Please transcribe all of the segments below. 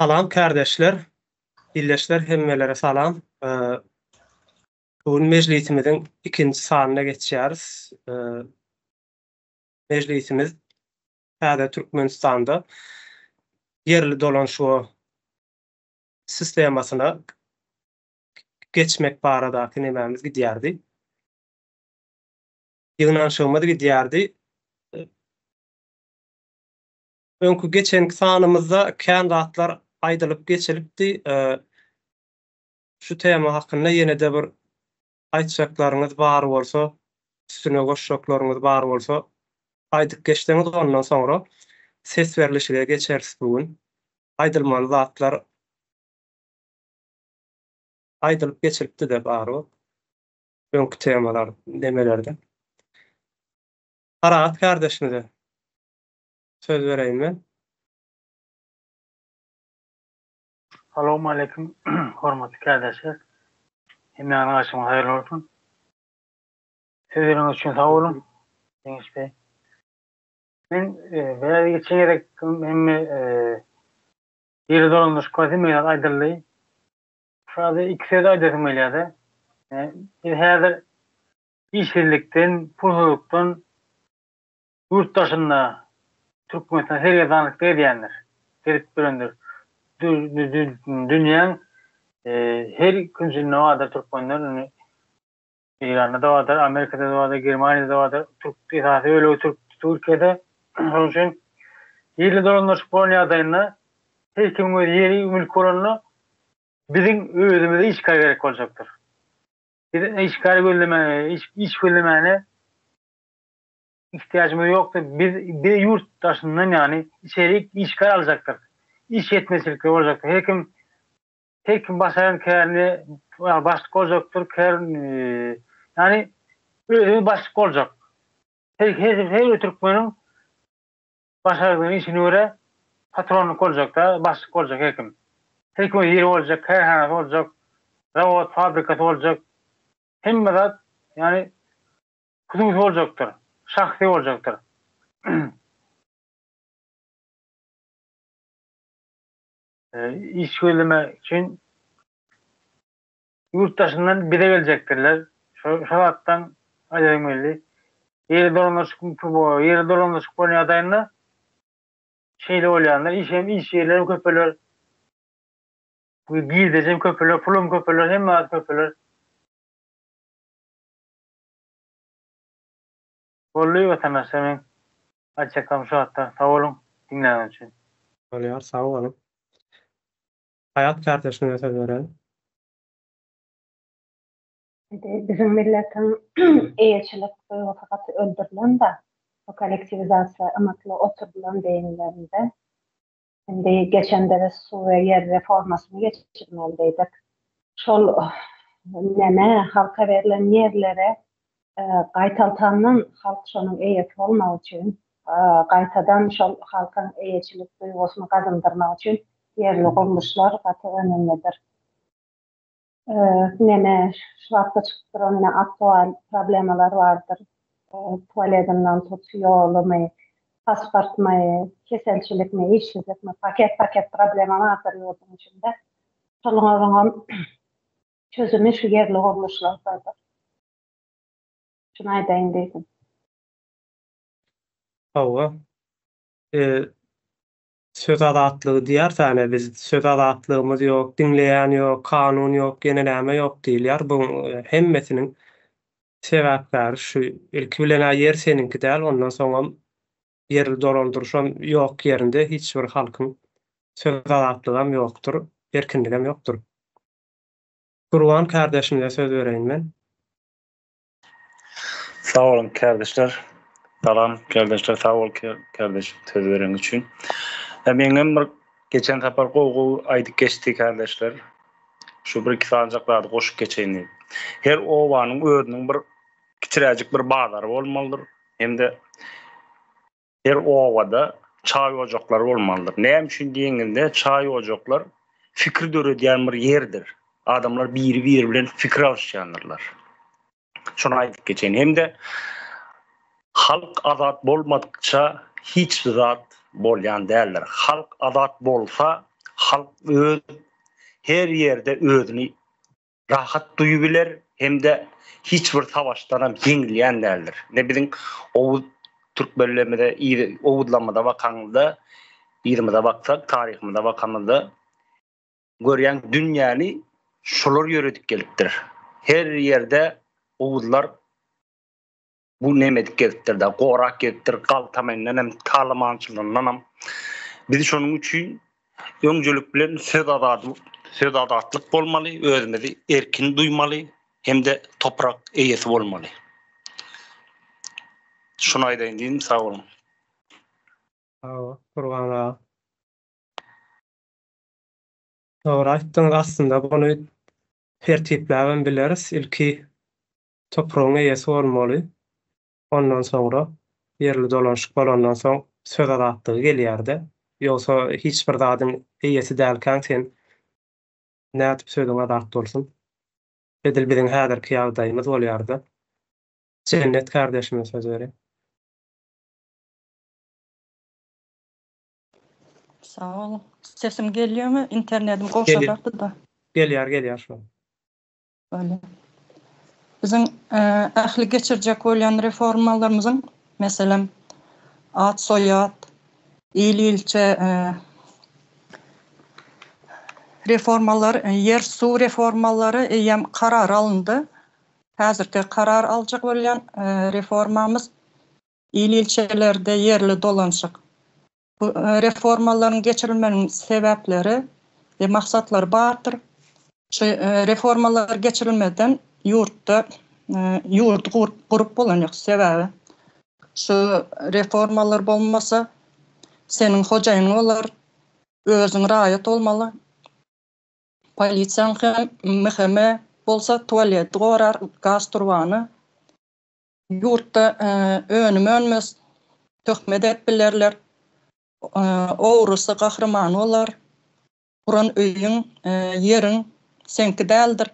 Salam kärdeşler, ildeşler hemmelere salam. Bu gün mejlisimiziň ikinji sanyna geçýäris. Mejlisimiz täze Türkmenistanda ýerli dolanşyga sistemasyna geçmek baradaky nemämiz gidýärdi. Ýygnanyşygymyz gidýärdi. Öňki geçenki sanymyzda kän zatlar aýdylyp geçilipdi. Şu tema hakynda ýene-de bir aýtjaklaryňyz bar bolsa, üstüne goşjaklaryňyz bar bolsa aýdyp geçseňiz ondan soňra ses berlişige geçeris bu gün. Aýdylmaly zatlar aýdylyp geçilipdi-de barybir öňki temalar nemelerde. Parahat kardeşimize söz bereýin men. Salowmaleýkim hormatly kärdeşler. Hemmäňiziň agşamyňyz haýyrly bolsun. Söz bereniňiz üçin sag boluň Ýeňiş beý. Men biraz geçen gezek hemme ýeri dolandyryş barada hemme zat aýdyldy. Şurada iki söz aýdasym gelýärdi. Biz häzir işsizlikden, pulsuzlykdan ýurt daşynda Türkmenistan sergezdanlykda gezýändir, gezip ýörendir. Dünýäň her künjünde bardyr türkmenler. Indi Eýranda-da bardyr, Amerikada-da bardyr, Germaniýada-da bardyr. Türk esasy bölegi türk Türkiýede. Şonuň üçin ýerli dolandyryşyk bolan ýagdaýynda her kimiň öz ýeri, mülki bolanda biziň özümize işgär gerek boljakdyr. Biz işgär gözlemäne, iş gözlemäne ihtiýajymyz ýokdur. Biz biz ýurt daşyndan ýagny içerik işgär aljakdyr. Iş ýetmezçilikleri boljakdyr. Her kim her kim başaran kärini başlyk boljakdyr. Kär ýagny özümiz başlyk boljak. Her her her bir türkmeniň başardygyny işine görä patronlyk boljakda, başlyk boljak her kim. Her kimiň ýeri boljak, kärhanasy boljak, zawod, fabrikasy boljak. Hemme zat ýagny hususy boljakdyr, şahsy boljakdyr. Iş gözlemek üçin ýurt daşyndan bize geljekdirler. Şo şo zatdan aýdasym geldi. Ýeri dolandyryşyk ýeri dolandyryşyk bolan ýagdaýynda şeýle bolýandyr. Iş hem iş ýerleri köpeler. Girdeji hem köpeler, pul hem köpeler, hemme zat köpeler. Boldy watandaşlar men aýtjaklarym şu wagtda sag boluň diňläniňiz üçin. Bolýar sag boluň. Haýat kardeşime söz bereýin. Indi biziň milletiň eýeçilik duýgusy gaty öldürilen-de, bu kollektiwizasiýa ymykly oturdylan beýinlerinde. Indi geçende biz suw we ýer reformasyny geçirmeli diýdik. Şol neme halka berlen ýerlere gaýtaltandan halk şonuň eýesi bolmak üçin, gaýtadan şol halkyň eýeçilik duýgusyny gazandyrmak üçin ýerli gurluşlar gaty önemlidir. Neme şu wagtda çykyp duran ine aktual problemalar bardyr. Tualedinden tut, ýolumy, pasportmy, keselçilikmi, işsizlikmi, paket-paket problema bardyr ýurduň içinde. Şolaryňam çözümi şu ýerli gurluşlardadyr. Şuny aýdaýyn diýdim. Hawa. Söz azatlygy diýýäris-ä biz söz azatlygymyz ýok, diňleýän ýok, kanun ýok, ýene näme ýok diýilýär. Bu hemmesiniň sebäpkäri şu ilki bilen-ä ýer seniňki däl, ondan soňam ýerli dolandyryşam ýok ýerinde hiç bir halkyň söz azatlygam ýokdur, erkinligem ýokdur. Gurban kardeşimize söz bereýin men. Sag boluň kärdeşler. Salam kärdeşler sag bol kärdeş söz bereniň üçin. Meňem bir geçen sapar gowy gowy aýdyp geçdi kärdeşler. Şu bir iki sanyjak zady goşup geçeýin diýip. Her obanyň özüniň bir kiçiräjik bir bazary bolmalydyr. Hem-de Her obada çaý ojaklary bolmalydyr. Näme üçin diýeňizde, çaý ojaklar pikir döredýän bir ýerdir. Adamlar biri-biri bilen pikir alyşýandyrlar. Şony aýdyp geçeýin. Hem-de halk azat bolmadykça hiç bir zat bolýan däldir. Halk azat bolsa, Halk öz her ýerde özüni rahat duýubiler hem-de hiç bir savaşdanam ýeňilýän däldir. Ine biziň Oguz türkmenlerimize, oguzlarymyza bakaňyzda, yzymyza baksak, taryhymyza bakamyzda görýäň dünýäni şolar ýöredip gelipdir. Her ýerde oguzlar Bu neme edip gezipdir-de, gorap gezipdir, galtamendenem, talamançylygyndanam. Biz şonuň üçin öňjelik bilen söz azady, söz azatlyk bolmaly, özümizi erkin duýmaly hem-de toprak eýesi bolmaly. Şuny aýdaýyn diýdim, sag boluň. Sag bol, Gurban aga. Dogry aýtdyňyz, aslynda buny tertipläbem bileris. Ilki Topragyň eýesi bolmaly. Ondan soňra, ýerli dolanyşyk bolandan soň söz azatlygy gelýär-de. Ýogsa hiç bir zadyň eýesi dälkäň sen nädip sözüň azat bolsun? Edil biziň häzirki ýagdaýymyz bolýar-da. Jennet kardeşime söz berýän. Sag boluň. Sesim gelýärmi? Internetim gowşadakdy-da. Gelýär, gelýär şu. Bolýar. Biziň ähli geçirjek bolýan reformalarymyzyň, meselem, at-soýad, il-ilçe reformalary, ýer-suw reformalary eýýäm karar alyndy. Häzirki karar aljak bolýan reformamyz il-ilçelerde ýerli dolanyşyk. Bu reformalaryň geçirilmeginiň sebäpleri we maksatlary bardyr. Şu reformalar geçirilmezden ýurtda ýurdy gurup bolanok. Sebäbi şu reformalar bolmasa seniň hojaýynyň bolar, özüň raýat bolmaly. Polisiýaň hem MHM bolsa tualeti gorar, gaz turbany. Ýurtda önüm önmez, töhmet edip bilerler. Ogrusy gahrymany bolar. Guran öýüň, ýeriň seňki däldir.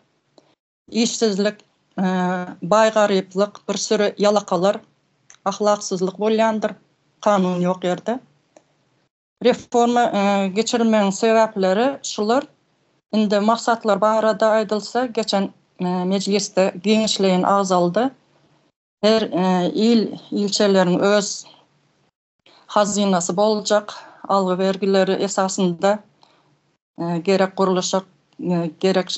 Işsizlik, baý-garyplyk, bir süri ýalakalar, ahlaksyzlyk bolýandyr, kanun ýok ýerde. Reforma geçirilmegiň sebäpleri şular. Indi maksatlar barada aýdylsa, geçen mejlisde giňişleýin agzaldy. Her il, ilçeleriň öz hazynasy boljak, algy-bergileri esasynda gerek gurluşyk, gerek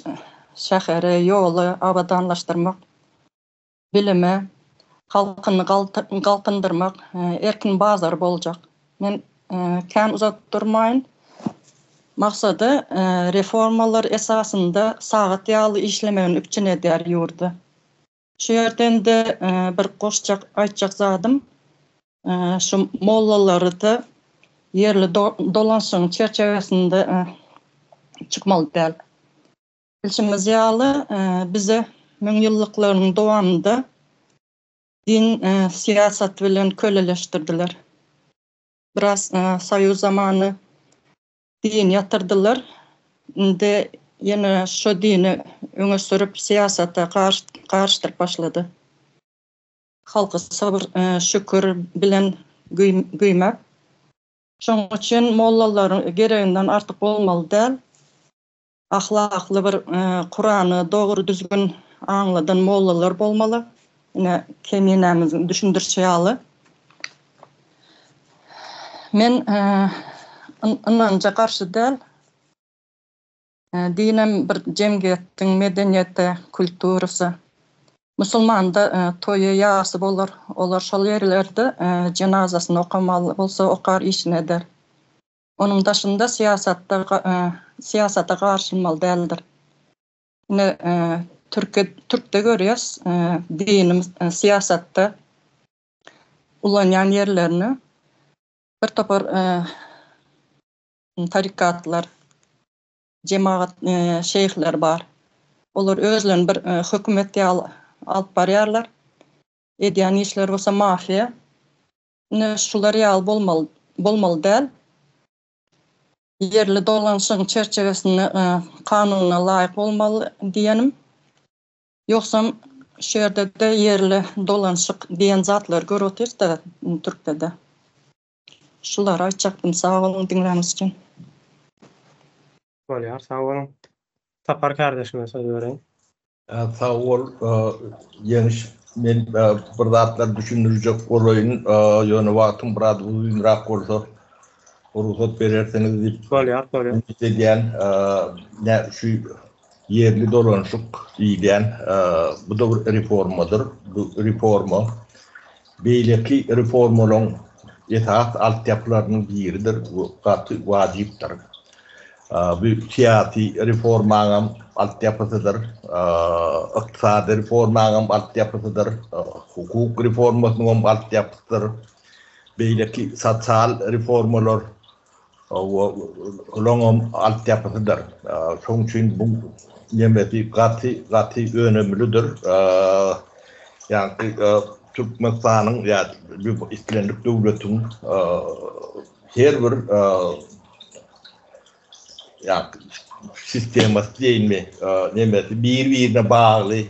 şäheri, ýoly abadanlaşdyrmak, bilime, halkyny galkyndyrmak, erkin bazar boljak. Men kän uzadyp durmaýyn. Maksady reformalar esasynda sagat ýaly işlemegini üpjün edýär ýurdy. Şu ýerde indi bir goşjak aýtjak zadym şu mollalary-da ýerli dolanşygyň çerçewesinde çykmaly däl. Bilşimiz ýaly, bizi müňýyllyklaryň dowamynda din syýasaty bilen köleleşdirdiler. Biraz soýuz zamany dini ýatyrdylar. Indi ýene şo dini öňe sürüp syýasata garyşdyryp başlady. Halky sabyr, şükür bilen güýmäp. Şonuň üçin mollalaryň gereginden artyk bolmaly däl. Ahlakly bir Kurany dogry düzgün aňladan mollalar bolmaly. Ine Keminämiziň düşündirişi ýaly. Men ynanja garşy däl. Dinem bir jemgyýetiň medeniýeti, kulturasy. Musulmanda toýy, ýasy bolar. Olar şol ýerlerde jenazasyny okamaly bolsa okar, işini eder. Onuň daşynda syýasatda syýasata garyşylmaly däldir. Ine türke türkde görýäs dini syýasatda ulanýan ýerlerini bir topar tarikatlar, jemagat şeýhleri bar. Olar özlerini bir hökümet ýaly alyp barýarlar. Edýän işleri bolsa mafiýa. Ine şular ýaly bolmaly bolmaly däl. Ýerli dolanyşygyň çerçewesinde kanuna laýyk bolmaly diýenim. Ýogsam şu ýerde-de ýerli dolanyşyk diýen zatlary görüp otyrys-da türkde-de. Şulary aýtjakdym. Sag boluň diňläniňiz üçin. Bolýar, sag boluň. Sapar kärdeşime söz bereýin. Sag bol, Ýeňiş. Men bir zatlar düşündirjek bolaýyn, ýöne wagtym biraz uzynrak bolsa, rugsat berersiňiz diýip. Bolýar, bolýar. Umyt edýän. Şu ýerli dolanyşyk diýilýän, bu-da bir reformadyr. Bu reforma beýleki reformalaryň esas altyapylarynyň biridir we gaty wajypdyr. Bu syýasy reformaňam altyapysydyr, ykdysady reformaňam altyapysydyr, hukuk reformasynyňam altyapysydyr, beýleki sosial reformalar olaňam altyapysydyr. Şonuň üçin bu nemesi gaty, gaty önemlidir. Ýaňky Türkmenistanyň ýa islendik döwletiň her bir sistemasy diýeýinmi, nemesi bir-birine bagly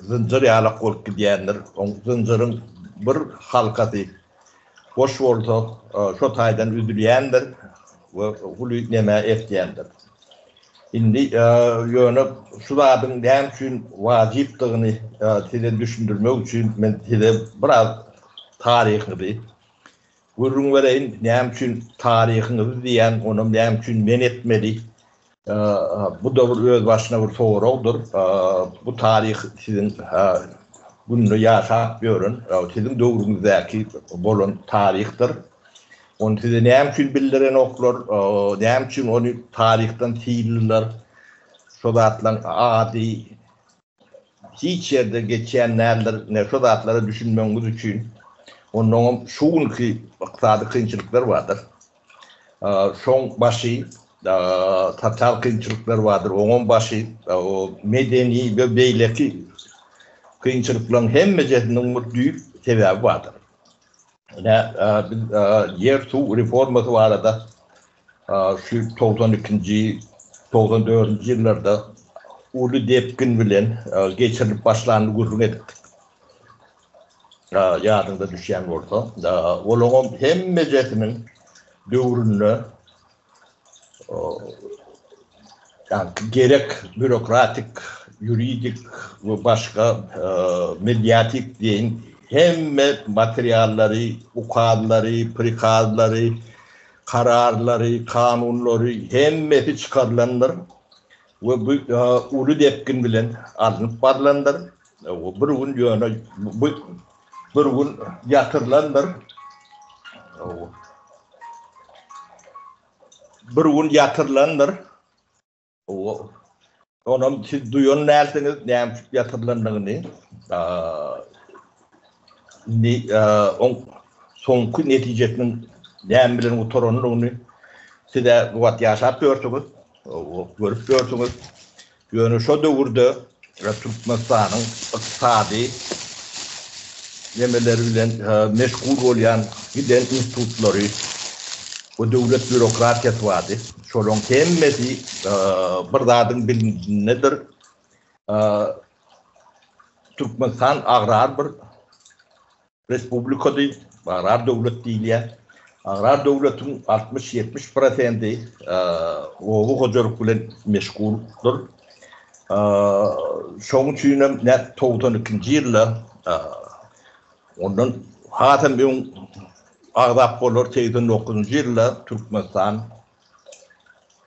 zynjyr ýalak bolup gidýändir. Oň zynjyryň bir halkasy boş bolsa, şo taýdan üzülýändir we uly nemä eltýändir. Indi ýöne şu zadyň näme üçin wajypdygyny size düşündirmek üçin men size biraz taryhyny Gürrüň bereýin, näme üçin taryhyňyzy diýýän, onam näme üçin men etmeli? Bu-da bir özbaşyna bir soragdyr. Bu taryh siziň günde ýaşap ýören, siziň döwrüňizdäki bolan taryhdyr. Ony size näme üçin bildirenoklar, näme üçin ony taryhdan syldylar? Şo zatlaryň ady Hiç ýerde geçýän däldir, ine şo zatlara düşünmegiňiz üçin. Onnoňam şu günki ykdysady kynçylyklar bardyr. Şoň başy sosial kynçylyklar bardyr, oňam başy medeni we beýleki kynçylyklaryň hemmejesiniň bir düýp sebäbi bardyr. Ine biz ýer-suw reformasy barada Şu 92-nji, 94-nji ýyllarda uly depgin bilen geçirilip başlandy gürrüň edipdik. Ýadyňda düşýän bolsa, olaňam hemmejesiniň döwründe gerek býurokratik, ýuridik we başga mediatik diýeýin hemme materiallary, ukazlary, prikazlary, kararlary, kanunlary hemmesi çykarylandyr we bu uly depgin bilen alnyp barlandyr. Bir gün ýöne bu bir gün ýatyrylandyr. Bir gün ýatyrylandyr. Onam siz duýan dälsiňiz näme üçin ýatyrylandygyny. Indi oň soňky netijesiniň näme bilen gutarandygyny siz-ä bu wagt ýaşap ýörsüňiz, görüp ýörsüňiz. Ýöne şo döwürde Türkmenistanyň ykdysady nemeleri bilen meşgul bolýan giden institutlary we döwlet býurokratiýasy bardy. Şolaryň hemmesi bir zadyň bilinjindedir. Türkmenistan agrar bir Respublikady, agrar döwlet diýilýär. Agrar döwletiň 60-70 prosendi oba hojalyk bilen meşguldyr. Şonuň üçin hem 92-nji ýylda ondan hasam öň agzap bolar 89-njy ýylda Türkmenistan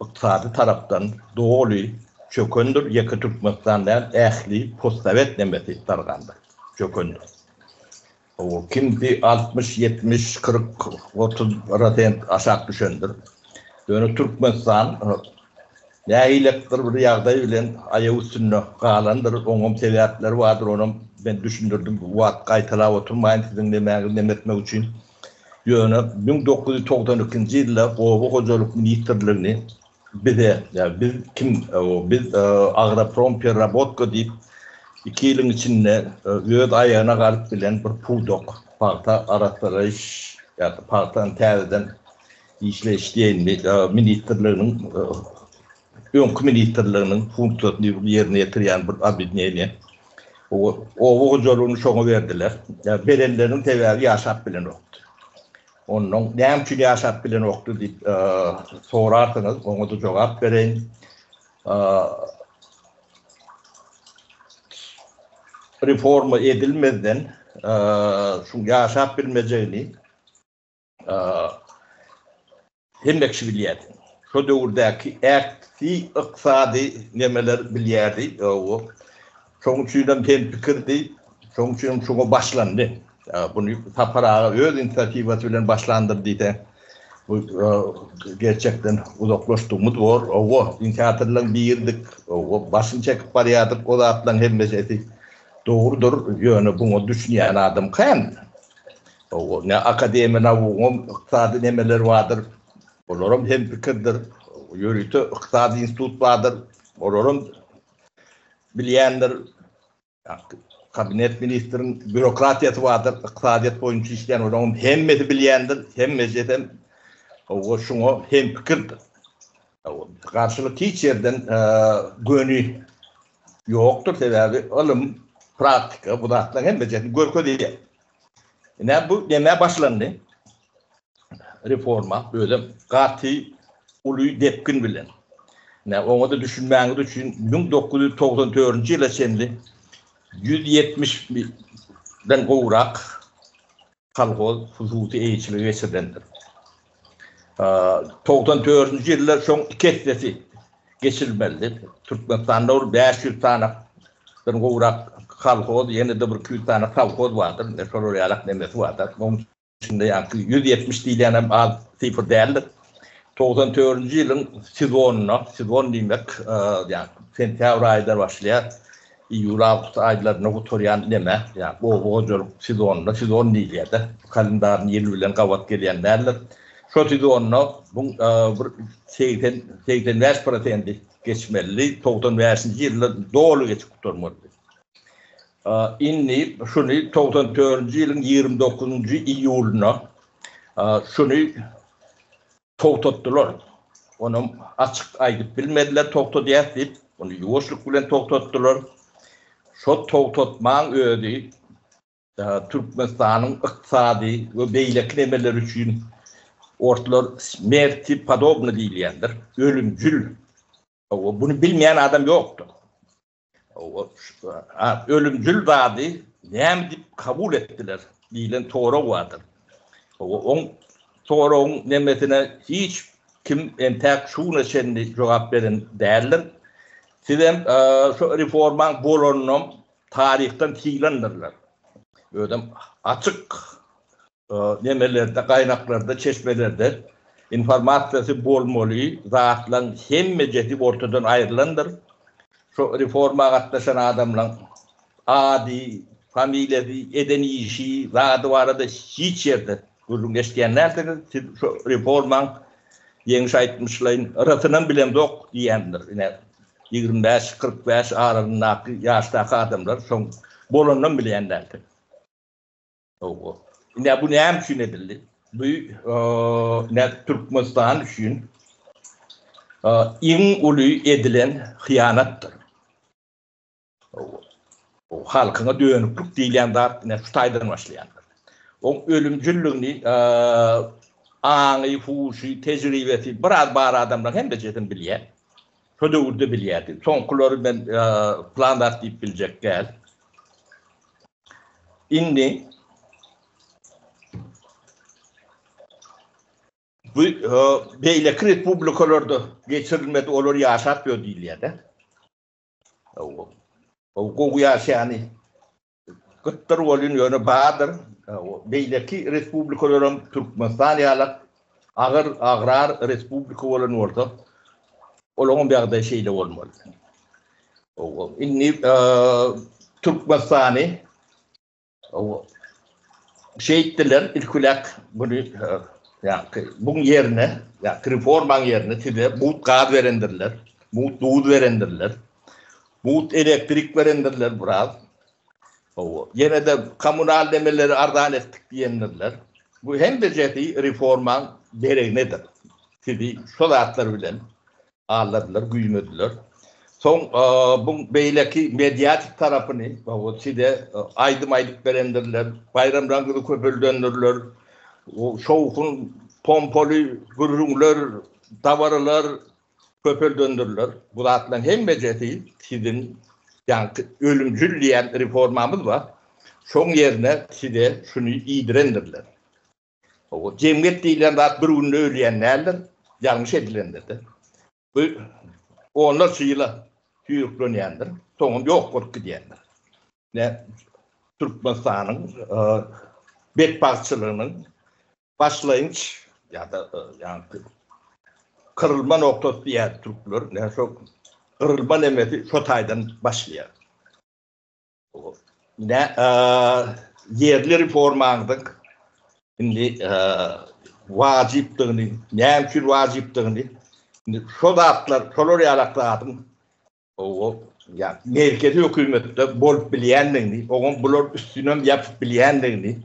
ykdysady tarapdan doly çökendir, ýeke Türkmenistan däl, ähli postsowet nemesi dargandyr, çökendir. O kimsi 60, 70, 40, 30 prosent aşak düşendir. Ýöne Türkmenistan nähilidir bir ýagdaý bilen aýak üstünde galandyr, oňam sebäpleri bardyr, onam men düşündirdim, bu wagt gaýtalap oturmaýyn siziň nemäňizi neme etmek üçin. Ýöne 1992-nji ýylda Oba hojalyk ministrligini bize, ýa biz kim, biz Agroprompererabotka diýip, iki ýylyň içinde öz aýagyna galyp bilen bir pudak, pagta arassalaýyş ýa-da pagtany täzeden işleýiş diýeýinmi, ministrliginiň öňki ministrliginiň funksiýasyny ýerine ýetirýän bir obýedineniýe. Oba hojalygyny şoňa berdiler. Berenleriniň sebäbi ýaşap bilenokdy. Onnoň näme üçin ýaşap bilenokdy diýip sorarsyňyz, oňa-da jogap bereýin. Reforma edilmezden şuň ýaşap bilmejegini Hemme kişi bilýärdi. Şo döwürdäki ähli ykdysady nemeler bilýärdi. Şoň üçinem hem pikirdi, şoň üçinem şoňa başlandy. Buny Sapar aga öz inisiatiwasy bilen başlandyr diýseň, bu gerçekden uzaklaşdygymyz bor. Hawa, inisiatorlaryň biridik. Hawa, başyny çekip barýardyk o zatlaryň hemmesi dogrudyr, ýöne buňa düşünýän adam kän. Hawa, ne akademiýa naugyňam ykdysady nemeleri bardyr, olaram hem pikirdir. Ýörite ykdysady institut bardyr, olaram bilýändir. Kabinet ministriň býurokratiýasy bardyr, ykdysadyýet boýunça işleýän olaryň hemmesi bilýändir, hemmesi hem hawa şuňa hem pikirdir. Garşylyk hiç ýerden göni ýokdur, sebäbi ylym, praktika bu zatlaryň hemmesini görkezýär. Ine bu neme başlandy? Reforma özem gaty uly depgin bilen. Ine oňa-da düşünmäňiz üçin 1994-nji ýyla çenli 170 den gowrak kolhoz hususy eýeçilige geçirilendir. 94-nji ýylda şoň iki essesi geçirilmelidi. Türkmenistanda bir 500 sany gowrak kolhoz, ýene-de bir 200 sany sowhoz bardyr. Ine şolar ýalak nemesi bardyr. Onuň içinde ýaňky 170 diýilýän hem az sifr däldir. 94-nji ýylyň sezonyna, sezon diýmek, ýagny sentýabr aýynda başlaýar, iýul, awgust aýlarynda gutarýan neme, ýagny oba hojalyk sezonyna sezon diýilýär-de, kalendarny ýyl bilen gabat gelýän däldir. Şo sezonda bu bir 80, 85 prosendi geçmelidi, 95-nji ýylda doly geçip gutarmalydy. Indi şuny 94-nji ýylyň 29-njy iýulynda şuny togtatdylar. Onam açyk aýdyp bilmediler togtadýas diýip, ony ýuwaşlyk bilen togtatdylar. Şo togtatmaň özi Türkmenistanyň ykdysady we beýleki nemeleri üçin orslar smerti podobno diýilýändir, ölümcül. Buny bilmeýän adam ýokdur. Ölümcül zady näme diýip kabul etdiler diýlen sorag bardyr. Oň soragyň nemesine hiç kim entäk şu güne çenli jogap beren däldir. Sizem şu reformaň bolanynam taryhdan sylandyrlar. Özem açyk nemelerde, gaýnaklarda, çeşmelerde informasiýasy bolmaly zatlaň hemmejesi ortadan aýrylandyr. Şo reforma gatnaşan adamlaň ady, familiýasy, eden işi, zady barada hiç ýerde gürrüň eşidýän dälsiňiz. Siz şo reformaň Ýeňiş aýtmyşlaýyn yrasynam bilemzok diýýändir. Ine, 25, 45 aralygyndaky ýaşdaky adamlar şoň bolanynam bilýän däldir. Hawa. Ine bu näme üçin edildi? Bu ine Türkmenistan üçin iň uly edilen hyýanatdyr. Hawa. Halkyňa dönüklik diýilýän zat ine şu taýdan başlaýandyr. Oň ölümcülligini aňy, huşy, tejribesi biraz bar adamlaryň hemmejesini bilýär. Şo döwürde bilýärdi. Soňkulary men plan zat diýip biljek däl. Indi bu beýleki respublikalarda geçirilmedi, olar ýaşap ýör diýilýär-de. O gowy ýaşaýany gytdyr bolýan ýöne bardyr. Beýleki respublikalaram Türkmenistan ýaly agyr agrar respublika bolan bolsa, olaryň ýagdaýy şeýle bolmaly. Indi Türkmenistany şeýtdiler, ilkiläk buny ýa-ki buň ýerine, ýa-ki reformaň ýerine size mugt gaz berendirler, mugt duz berendirler, mugt elektrik berendirler biraz. Ýene-de kommunal nemeleri arzan etdik diýendirler. Bu hemmejesi reformaň dereginedir. Sizi şo zatlar bilen Aldadylar, güýmediler. Soň bu beýleki mediatik tarapyny size aýdym aýdyp berendirler, baýramlaryňyzy köpeldendirler, şowhun, pompaly gürrüňler, dabaralar. Köpeldendirler. Bu zatlaryň hemmejesi siziň ýaňky ölümcül diýen reformamyz bar. Şoň ýerine size şuny iýdirendirler. Hawa, jemgyýet diýlen zat bir günde ölýän däldir, ýalňyş edilende-de. Bu onlarça ýyla çüýrüklenýändir, soňam ýok bolup gidýändir. Ine, Türkmenistanyň betbagtçylygynyň Başlaýynç ýa-da ýaňky kyrylma noktasy diýýär türkler. Ine şo gyrylma nemesi şo taýdan başlaýar. Ine ýerli reformaňyzyň indi wajypdygyny, näme üçin wajypdygyny, indi şo zatlar, şolar ýalak zadyň Owo, ýa merkezi hökümetde bolup bilýändigini, oňam bular üstünem ýapyp bilýändigini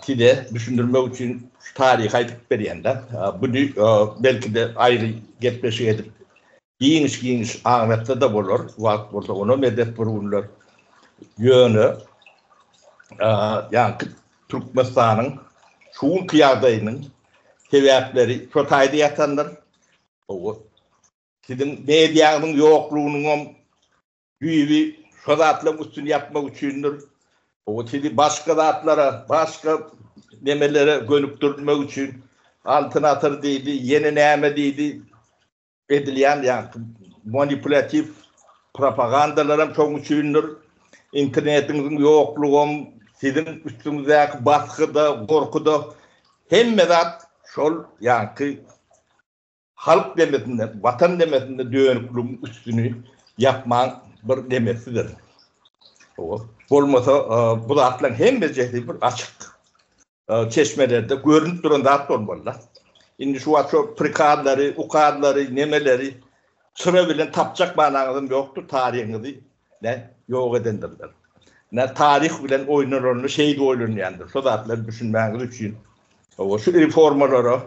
size düşündirmek üçin şu taryhy aýdyp berýän-de. Buny belki-de aýry gepleşik edip giňiş-giňiş aňlatsa-da bolar, wagt bolsa onam ederis bir günler. Ýöne ýaňky Türkmenistanyň şu günki ýagdaýynyň sebäpleri şo taýda ýatandyr. Owo, Siziň mediaňyzyň ýoklugynyňam düýbi şo zatlaryň üstüni ýapmak üçindir. O sizi başga zatlara, başga nemelere gönükdirmek üçin Altyn asyr diýdi, ýene näme diýdi edilýän ýaňky manipulýatiw propagandalaram şoň üçindir. Internetiňiziň ýoklugam, siziň üstüňizdäki basgy-da, gorky-da hemme zat şol ýaňky Halk demesinde, Watan demesinde dönükligiň üstüni ýapmaň bir demesidir. Bolmasa bu zatlaryň hemmejesi bir açyk çeşmelerde görünip duran zat bolmaly-da. Indi şu wagt şo prikazlary, ukazlary, nemeleri çyra bilen tapjak manaňyzam ýokdur, taryhyňyzy ne ýok edendirler. Ne taryh bilen oýnalanda şeýdip oýlanýandyr. Şo zatlary düşünmäňiz üçin şu reformalara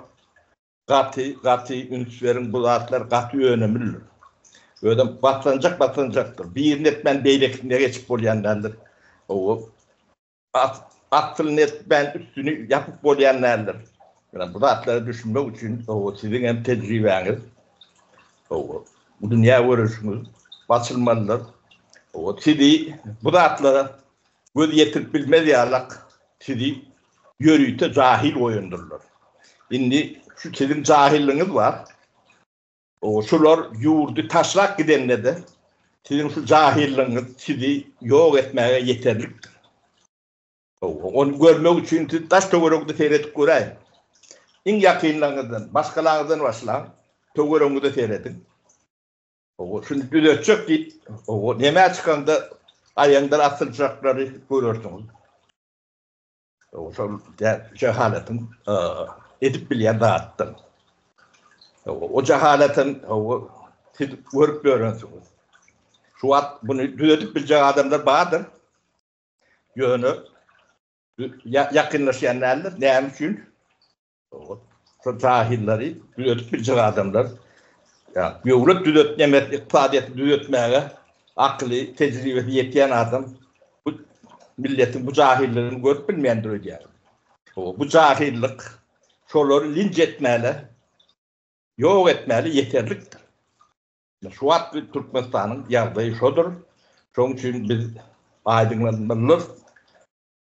Gaty gaty üns beriň bu zatlar gaty önemlidir. Özem baslanjak baslanjakdyr. Birini etmän beýlekisine geçip bolýan däldir. Hawa. Asylyny etmän üstüni ýapyp bolýan däldir. Ýöne bu zatlara düşünmek üçin hawa siziň hem tejribäňiz hawa bu dünýä görüşiňiz açylmalydyr. Hawa sizi bu zatlara Göz ýetirip bilmez ýalak sizi ýörite jahil goýandyrlar. Indi şu siziň jahilligiňiz bar. Şular ýurdy taşlap gidende-de siziň şu jahilligiňiz sizi ýok etmäge ýeterlikdir. Ony görmek üçin siz daş-töweregiňize seredip göräýiň. Iň ýakynlaryňyzdan, maşgalaňyzdan başlaň, töweregiňize serediň. Owo, şuny düzetjek diýip, owo, nämä çykanda aýaňdan asyljaklary görersiňiz. Owo, şol jehalatyň edip bilýän zatdyr. Owo, o jehalatyň, owo, siz görüp ýörensiňiz. Şu wagt muny düzedip biljek adamlar bardyr. Ýöne ýakynlaşýan däldir. Näme üçin? Şol jahylary düzetip biljek adamlar, ýa döwlet düzetmemek, ykdysadyýeti düzetmäge akyly, tejribesi ýetýän adam bu milletiň bu jahyllygyny görüp bilmeýändir öýdýärin. Bu jahyllyk şolary linç etmäle, ýok etmäle ýeterlikdir. Şu wagt Türkmenistanyň ýagdaýy şodur. Şonuň üçin biz aýdyňlanmalydyrys.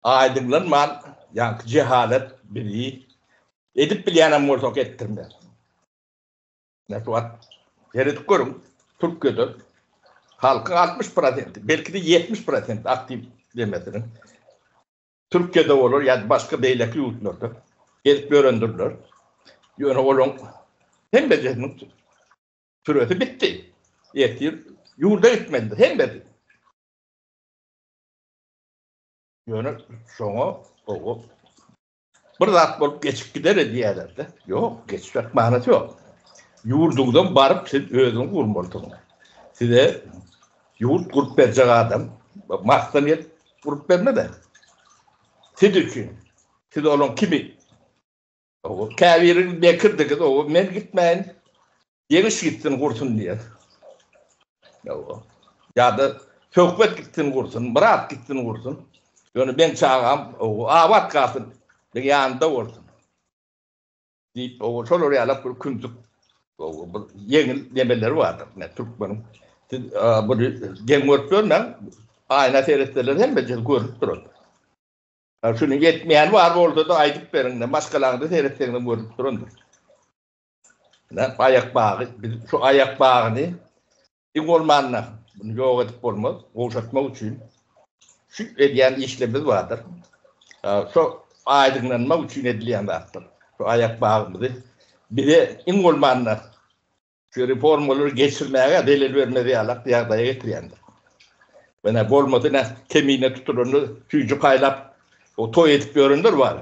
Aýdyňlanman ýaňky jehalet bizi edip bilýänem bolsak etdirmez. Ine şu wagt seredip görüň, Türkiýede halkyň 60 prosenti, belki-de 70 prosenti aktiw demesiniň Türkiýede bolar ýa-da başga beýleki ýurtlarda gezip ýörendirler. Ýöne olaryň hemmejesiniň süresi bitdi. Ertir ýurda gitmelidir hemmesi. Ýöne şoňa owo bir zat bolup geçip gider diýýärler-de. Ýok, geçjek manysy ýok. Ýurduňdan baryp siz özüňiz gurmalysyňyz. Size ýurt gurup berjek adam Marsdan gelip gurup bermez-ä. Siz üçin. Siz olaň kimi? Owo, käbiriňiz mekirdiňiz, owo, men gitmäýin, Ýeňiş gitsin gursun diýer. Owo. Ýa-da Söhbet gitsin gursun, Myrat gitsin gursun. Ýöne meň çagam, owo, abat galsyn, meň ýanymda bolsun. Diýip, owo, şolar ýalak bir kümsük. Bir ýeňil nemeleri bardyr. Ine türkmeniň siz bir geň görüp ýörmäň, aýna seretseler hemmejesi görünip durandyr. Şuny ýetmeýän bar bolsa-da aýdyp beriň, maşgalaňyza seretseňizem görünip durandyr. Ine aýak bagy, biz şu aýak bagyny iň bolmanda muny ýok edip bolmaz, gowşatmak üçin şu edýän işlerimiz bardyr. Şu aýdyňlanmak üçin edilýän zatdyr. Şu aýak bagymyzy bize iň bolmanda şu reformalary geçirmäge zelel bermez ýalak ýagdaýa getirýändir. Ine bolmasa ine kemine tutulanda süýji paýlap o toý edip ýörenler bar.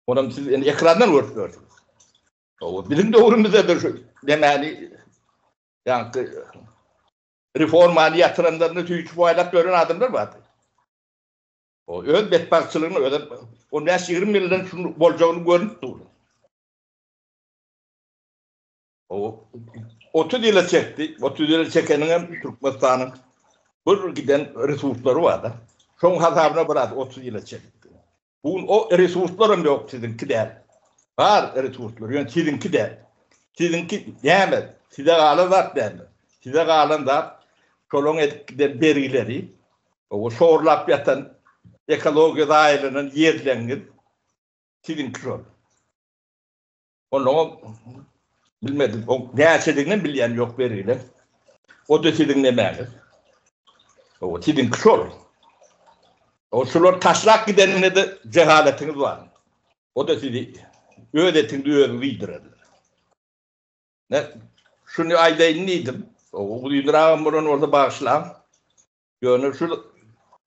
Onam siz indi ekrandan görüp ýörsüňiz. O biziň döwrümizde-de şu nemäni ýaňky reformany ýatyranlaryny süýji paýlap ýören adamlar bardy. O öz betbagtçylygyny özem on bäş-ýigrimi ýyldan şuny boljagyny görnüp dur. O 30 ýyla çekdi. 30 ýyla çekeniňem Türkmenistanyň bir giden resurslary bar-da. Şoň hasabyna biraz 30 ýyla çekdi. Bu gün o resurslaram ýok siziňki däl. Bar resurslar, ýöne siziňki däl. Siziňki näme? Size galan zat näme? Size galan zat şolaň edip giden bergileri, o şorlap ýatan ekologiýa zaýalanan ýerleňiz siziňki şol. Onnoňam bilmedim, o näçediginem bilýän ýok bergileň. O-da siziň nemäňiz. O siziňki şol. O şular taşlap gideninde-de jehaletiňiz bar. O-da sizi öz etiňizi özüňiz iýdirerler. Ne, şuny aýdaýyn diýdim. O uzynragam bolan bolsa bagyşlaň. Ýöne şu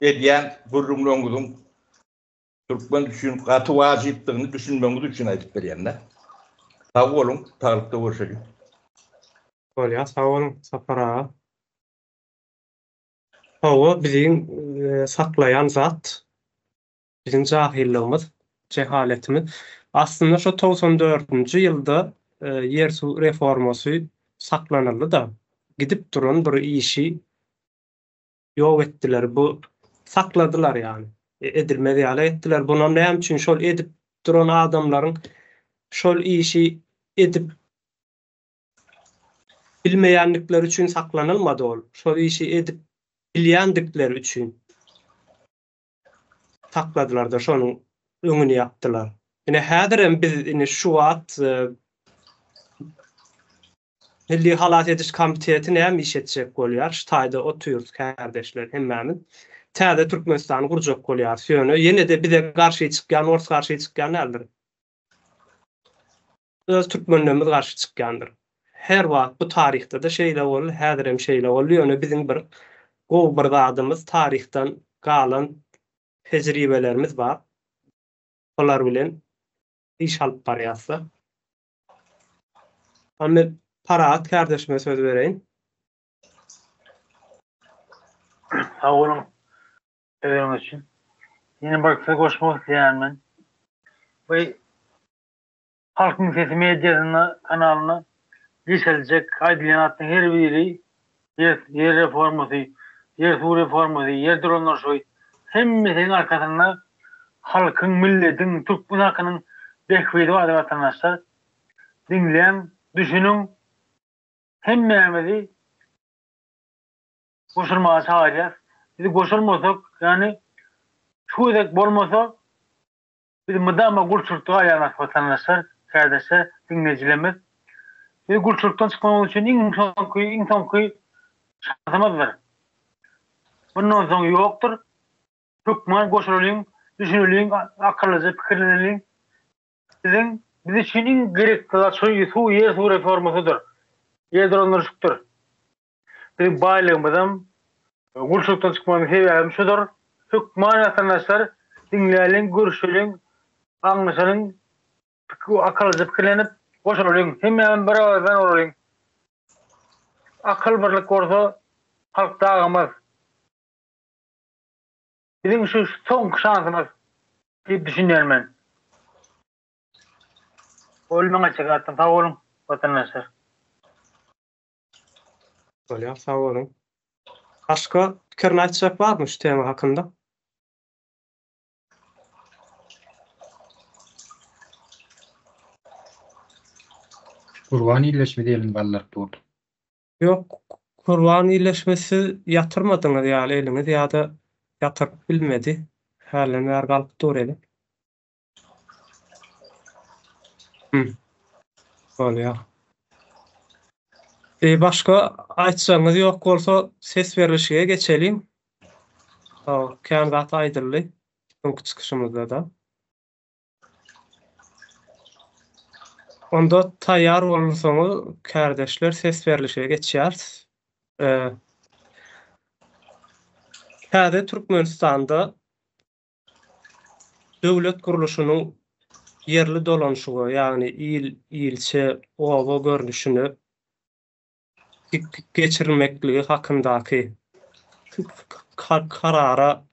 edýän gürrüňleriňiziň Türkmen üçin gaty wajypdygyny düşünmegiňiz üçin aýdyp berýän-dä. Sag boluň, saglykda görşeliň. Bolýar, sag boluň Sapar aga. Hawa, biziň saklaýan zat biziň jahillygymyz, jehaletimiz. Aslynda şo 94-nji ýylda ýer-suw reformasy saklanyldy-da, gidip duran bir işi ýok etdiler. Bu sakladylar ýagny. Edilmez ýaly etdiler. Bunam näme üçin şol edip duran adamlaryň şol işi edip bilmeýändikleri üçin saklanylmady ol. Şol işi edip bilýändikleri üçin sakladylar-da şonuň öňüni ýapdylar. Ine häzirem biz indi şu wagt Milli halas ediş komiteti näme iş etjek bolýar? Şu taýda otyrys kärdeşler hemmämiz. Täze Türkmenistany gurjak bolýarys. Ýöne ýene-de bize garşy çykýan ors garşy çykýan däldir. Öz türkmenlerimiz garşy çykýandyr. Her wagt bu taryhda-da şeýle boldy, häzirem şeýle boldy. Ýöne biziň bir gowy bir zadymyz taryhdan galan tejribelerimiz bar. Olar bilen iş alyp barýas-da. Men Parahat kardeşime söz bereýin. Sag boluň sözüňiz üçin. Ýene bir söz goşmak isleýän men. Bu Halkyň sesi mediasynda kanalynda geçiriljek aýdylýan zatlaryň her biri ýer ýer reformasy, ýer suw reformasy, ýer dolandyryşy hemmesiniň arkasynda halkyň, milletiň, türkmen halkynyň bähbidi bardyr watandaşlar. Diňläň, düşüniň, hemmämizi goşulmaga çagyrýas. Biz goşulmasak, ýagny şu gezek bolmasa Biz mydama gulçulykda galýarys watandaşlar, kärdeşler, diňleýjilerimiz. Biz gulçulykdan çykmamyz üçin iň soňky, iň soňky şansymyzdyr. Bundan soň ýokdur. Hökman goşulalyň, düşüneliň, akyllyja pikirleneliň. Biziň biz üçin iň gerekli zat şu suw, ýer suw reformasydyr. Ýer dolandyryşykdyr. Biziň baýlygymyzam gulçulykdan çykmagynyň sebäbem şudur. Hökman watandaşlar diňläliň, görüşeliň, aňlaşalyň, akyllyja pikirlenip goşulalyň. Hemmämiz bir agyzdan bolalyň. Akyl birlik bolsa halk dagamaz. Biziň şu soňky şansymyz diýip düşünýän men. Ol maňa çykartdy. Sag boluň watandaşlar. Bolýar, sag boluň. Başga pikirini aýtjak barmy şu tema hakynda? Gurban illeşmesi elini galdyryp durdy. Ýok, Gurban illeşmesi siz ýatyrmadyňyz ýaly eliňiz ýa-da ýatyryp bilmedi. Hälden bäri galyp dur eli. Hum. Bolýar. E, başga aýtjagyňyz ýok bolsa ses berlişige geçeliň. Kän zat aýdyldy öňki çykyşymyzda-da. Onda taýýar bolsaňyz, kärdeşler, ses berlişige geçýäris. Täze Türkmenistanda döwlet gurluşynyň ýerli dolanyşyga, ýagny il, ilçe, oba görnüşine geçirilmekligi hakyndaky karara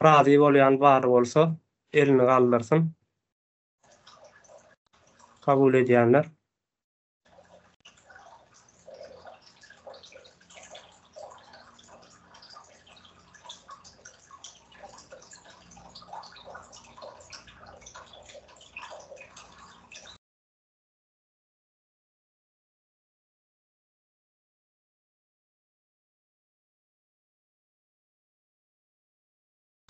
razy bolýan bar bolsa, elini galdyrsyn. Kabul edýänler.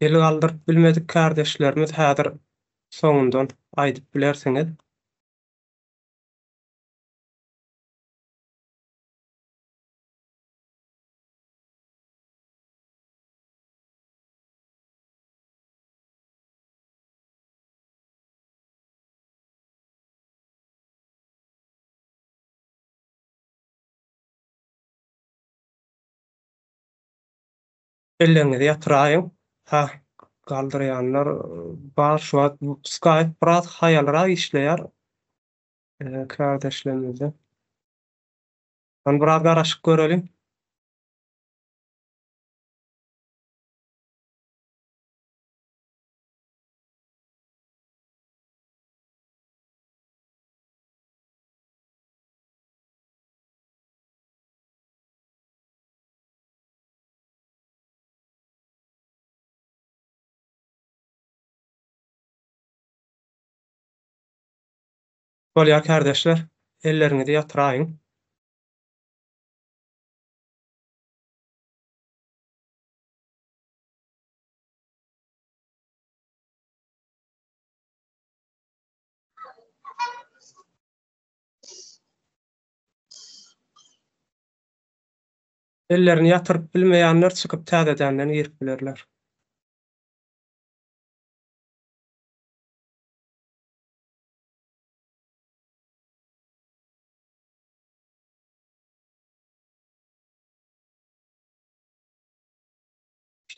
El galdyryp bilmedik kärdeşlerimiz häzir soňundan aýdyp bilersiňiz. Elleriňizi ýatyraýyň. Hä, galdyrýanlar bar şu wagt. Skype biraz haýalrak işleýär kärdeşlerimizde. Hany biraz garaşyp göreliň. Bolýar kärdeşler, elleriňizi ýatyraýyň. Ellerini ýatyryp bilmeýänler çykyp täzedenden girip bilerler.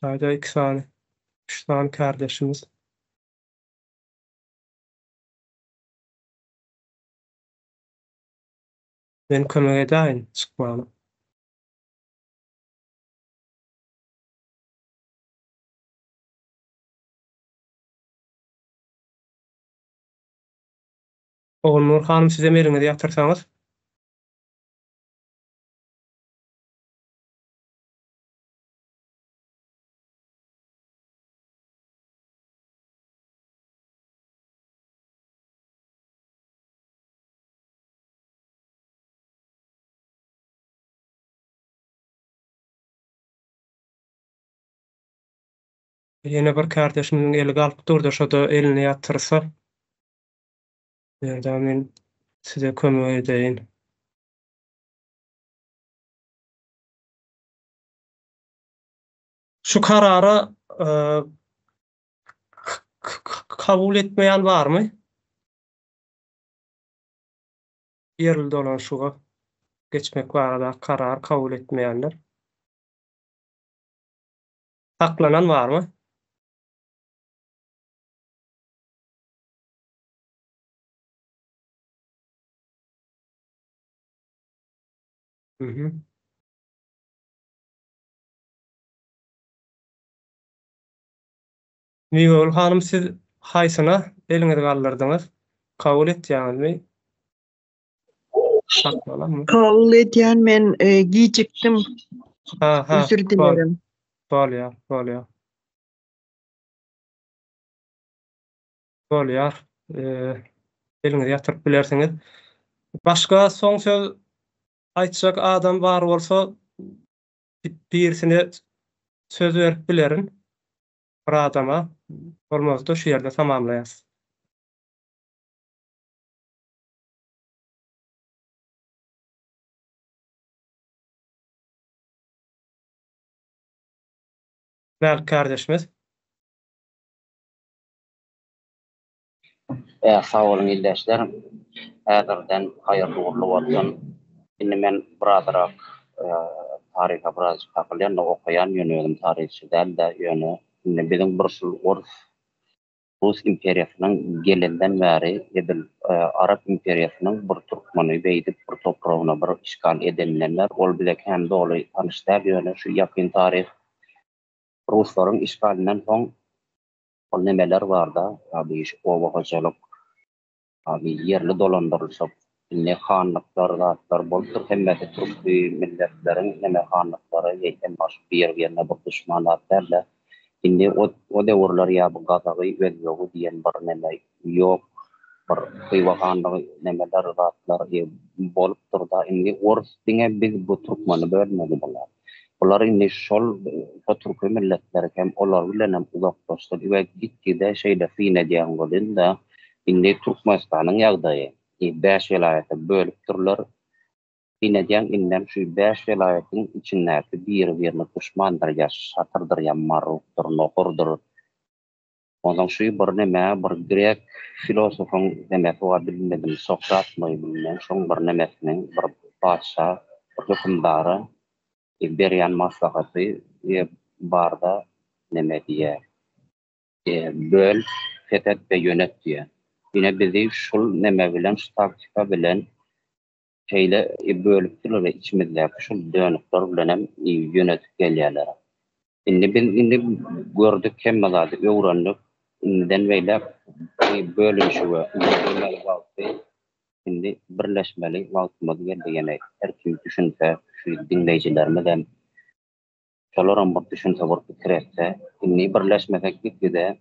Şaýda iki sany, üç sany kärdeşimiz. Men kömek edäýin çykmana. Ogulnur hanym sizem eliňizi ýatyrsaňyz. Ýene bir kärdeşimiziň eli galyp durdy, şo-da elini ýatyrsa. Ýerde men size kömek edeýin. Şu karara kabul etmeýän barmy? Ýerli dolanyşyga geçmek barada karar kabul etmeýänler. Saklanan barmy? Mhm. Miwegül hanym siz haýsyna eliňizi galdyrdyňyz? Kabul etýäňizmi? Saklalanmy? Kabul edýän men gijikdim. Ha, ha. Üzür dilerim. Bolýar, bolýar. Bolýar. Eliňizi ýatyryp bilersiňiz. Başga soň söz aýtjak adam bar bolsa birisine söz berip bilerin. Bir adama. Bolmazda şu ýerde tamamlaýas. Mälik kardeşimiz. Sag boluň ildeşler. Häzirden haýyrly ugurly bolsun. Indi men birazrak taryha birazjyk kakylýan-da okaýan, ýöne özüm taryhçy däl-de, ýöne indi biziň bir şul orus Rus imperiýasynyň gelenden bäri edil Arap imperiýasynyň bir türkmeni beýdip bir topragyna bir işgal edeninden bäri ol bize kän doly tanyş däl ýöne şu ýakyn taryh Ruslaryň işgalyndan soň ol nemeler barda bu iş oba hojalyk abi ýerli dolandyrylyşyk indi hanlyklar zatlar bolupdyr hemmesi türki milletleriň neme hanlyklary emma şu bir birine bir duşman zat dälde indi o o döwürler ýa bu gazagy özbegi diýen bir neme ýok bir hywa hanlygy nemeler zatlar bolupdyrda indi orus diňe biz bu türkmeni bölmedi bular bular indi şol şo türki milletleri hem olar bilenem uzaklaşdy we gitgide şeýle syn edýän welin-de indi Türkmenistanyň ýagdaýy bäş welaýata bölüpdirler syn edýäň indem şu bäş welaýatyň içindäki biri-birine duşmandyr ýa şatyrdyr ýa marrukdyr nohurdyr Onsoň şu bir neme bir grek filosofyň nemesi bar bilmedim Sokratmy bilmen şoň bir nemesiniň bir patyşa bir hökümdara berýän maslahaty barda neme diýýär böl fethet we ýönet diýýär. Ine bizi şul neme bilen şu taktika bilen şeýle bölüpdirler we içimizdäki şul dönükler bilenem ýönetip gelýärler. Indi biz indi gördük hemme zady öwrendik. Indiden beýläk bu bölünişige girmeli wagty indi birleşmeli wagtymyz geldi ýene her kim düşünse şu diňleýjilerimizem şolaram bir düşünse bir pikir etse indi birleşmesek gitgide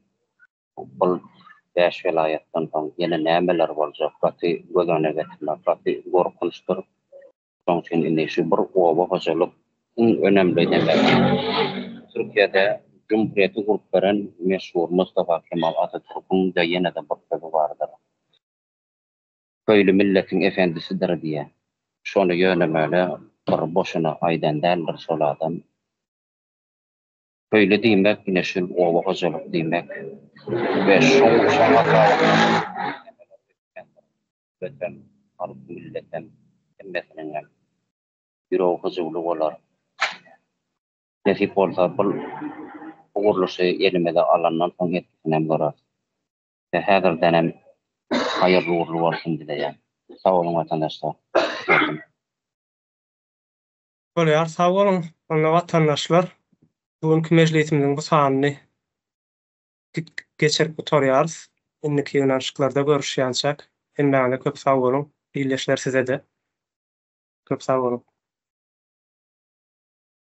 bul bäş welaýatdan soň ýene nämeler boljak gaty göz öňüne getirmek gaty gorkunçdyr. Şoň üçin indi şu bir oba hojalyk iň önemli neme. Türkiýede Jumhurýeti gurup beren meşhur Mustafa Kemal Atatürküň-de ýene-de bir sözi bardyr. Köýli milletiň efendisidir diýen. Şony ýöne-möne bir boşuna aýdan däldir şol adam. Köýli diýmek ine şul oba hojalyk diýmek we şoň şoň hasabyndan nemeler ösýändir. Döwletem, halk milletem hemmesiniňem ýüregi hyjuwly bolar. Nesip bolsa bul bu gurluşy elimize alandan soň etgisinem göreris. We häzirdenem haýyrly ugurly bolsun dileýän. Sag boluň watandaşlar. Gutardyň. Bolýar sag boluň onda watandaşlar bu günki mejlisimiziň bu sanyny geçirip gutarýarys. Indiki